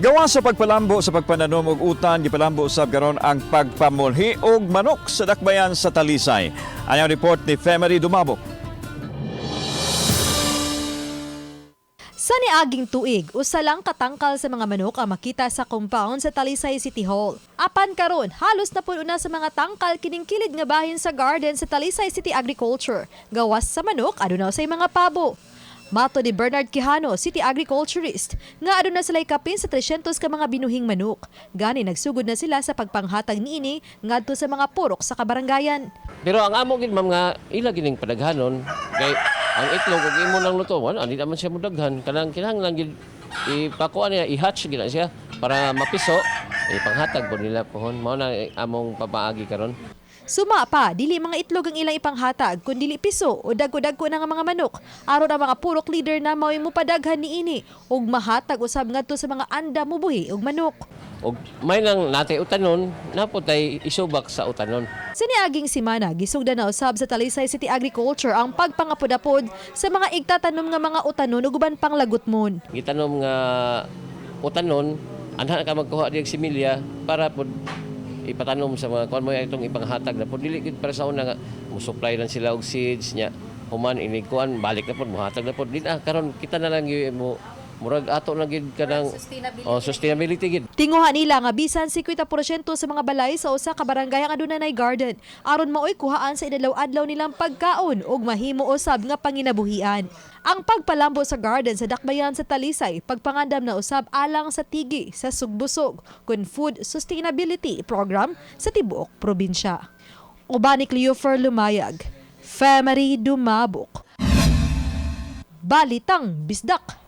Gawa sa pagpalambo sa pagpananom og utan, gipalambo usab karon ang pagpamulhi og manok sa dakbayan sa Talisay. Ang report ni Femery Dumabok. Sa niaging tuig, usa lang katangkal sa mga manok ang makita sa compound sa Talisay City Hall. Apan karon, halos napuno na sa mga tangkal kining kilid nga bahin sa garden sa Talisay City Agriculture. Gawas sa manok, aduna say mga pabo. Mato ni Bernard Quijano, City Agriculturist, nga aduna sila'y kapin sa 300 ka mga binuhing manok. Gani nagsugod na sila sa pagpanghatag niini ngadto sa mga purok sa kabarangayan. Pero ang amo gid, ma'am, nga ila gining padaghanon kay ang itlog ug imo nang luto wala di naman siya modaghan, kanang kinahanglan gid ipakuan niya, i-hatch gid na siya para mapiso, ipanghatag po nila pohon. Mao na among papaagi karon. Suma pa, dili mga itlog ang ilang ipanghatag, kundi piso o dagko-dagko na nga mga manok. Aron ang mga purok leader na mao'y mupadaghan niini ug mahatag usab ngadto sa mga anda mubuhi og manok. Ug may nang natay utanon naputay isubak sa utanon. Sa niaging simana, gisugdan na usab sa Talisay City Agriculture ang pagpangapod-apod sa mga igtatanom nga mga utanon ug uban pang lagutmon. Gitanom nga utanon, anha ka magkuha diag similya para pod ipatanom sa mga kuan mo itong ipanghatag na pod, dili gid para sa una nga mo supply lang sila og seeds nya human inig kuan balik na pod, mohatag na pod din. Ah, karon kita na lang gyud mo, murag ato na gid kanang, oh, sustainability gid. Tinguha nila nga bisan 50% sa mga balay sa usa ka barangay ang aduna nay garden aron maoy kuhaan sa inadlaw-adlaw nilang pagkaon ug mahimo usab nga panginabuhian. Ang pagpalambo sa garden sa dakbayan sa Talisay pagpangandam na usab alang sa tigi sa Sugbusog kun food sustainability program sa tibuok probinsya. Uban ni Cleofer Lumayag, Femery Dumabok. Balitang Bisdak.